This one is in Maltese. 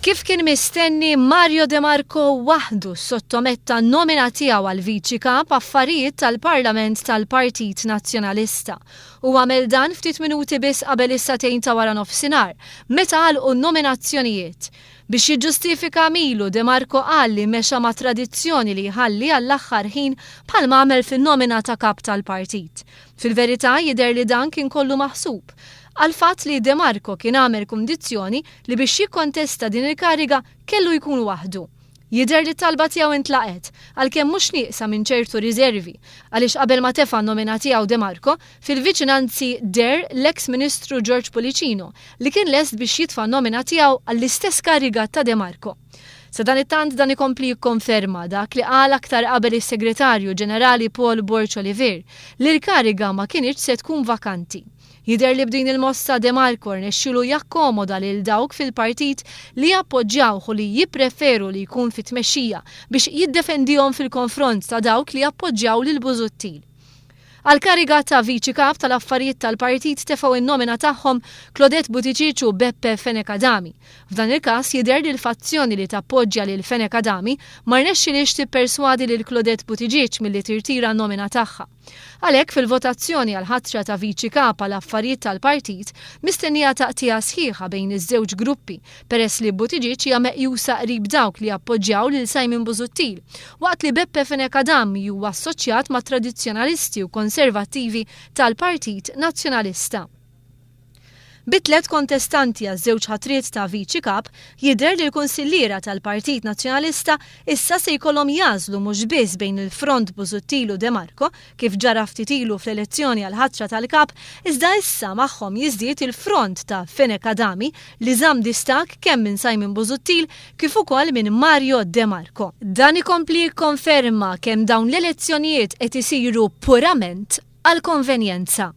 Kif kien mistenni, Mario De Marco waħdu ssottometta n-nomina tiegħu għal Viċi Kap Affarijiet tal-Parlament tal-Partit Nazzjonalista. Hu għamel dan ftit minuti biss qabel is-sagħtejn ta' waranofsinhar, meta għalqu n-nominazzjonijiet. Biex jiġġustifika għamilu, De Marco qal li mexa ma' tradizzjoni li jħalli għall-aħħar ħin bħalma għamel fin-nomina ta' Kap tal-Partit. Fil-verità jidher li dan kien kollu maħsub. Għall-fatt li De Marco kien għamel kundizzjoni li biex jikkontesta din il-kariga kellu jkun waħdu. Jidher li t-talba tiegħu intlaqgħet, għalkemm mhux nieqsa minn ċertu riżervi, għaliex qabel ma tefa' n-nomina tiegħu De Marco, fil-viċinanzi deher l-eks Ministru George Pullicino li kien lest biex jitfa' n-nomina tiegħu għall-istess kariga ta' De Marco. Sadanittant dan ikompli jikkonferma dak li qal aktar qabel is-Segretarju Ġenerali Paul Borg Olivier, li l-kariga ma kinitx se tkun vakanti. Jidher li b'din il-mossa De Marco rnexxielu jakkomoda lil dawk fil-partit li jappoġġjawh u li jippreferu li jkun fit-tmexxija biex jiddefendihom fil-konfront ta' dawk li jappoġġjaw lil Busuttil. Għall-kariga ta' Viċi Kap tal-Affarijiet tal-Partit tefgħu n-nomina tagħhom Claudette Buttigieg u Beppe Fenech Adami. F'dan il-każ jidher li l-fazzjoni li tappoġġja lil Fenech Adami ma rnexxilhiex tipperswadi lil Claudette Buttigieg milli tirtira n-nomina tagħha. Għalhekk, fil-votazzjoni għall-ħatra ta' Viċi Kap għal Affarijiet tal-Partit, mistennija taqtigħa sħiħa bejn iż-żewġ gruppi peress li Buttigieg hija meqjusa qrib dawk li jappoġġjaw lil Simon Busuttil, waqt li Beppe Fenech Adami huwa assoċjat mat-tradizzjonalisti u konservattivi tal-Partit Nazzjonalista. Bi tliet kontestanti għaż-żewġ ħatriet ta' Viċi Kap, jidher li l-kunsilliera tal-Partit Nazzjonalista issa se jkollhom jagħżlu mhux biss bejn il-front Busuttil u De Marco, kif ġara ftit ilu fl-elezzjoni għall-ħatra tal-Kap, iżda issa magħhom jiżdied il-front ta' Fenech Adami li żamm distakk kemm minn Simon Busuttil kif ukoll minn Mario De Marco. Dan ikompli jikkonferma kemm dawn l-elezzjonijiet qed isiru purament għall-konvenjenza.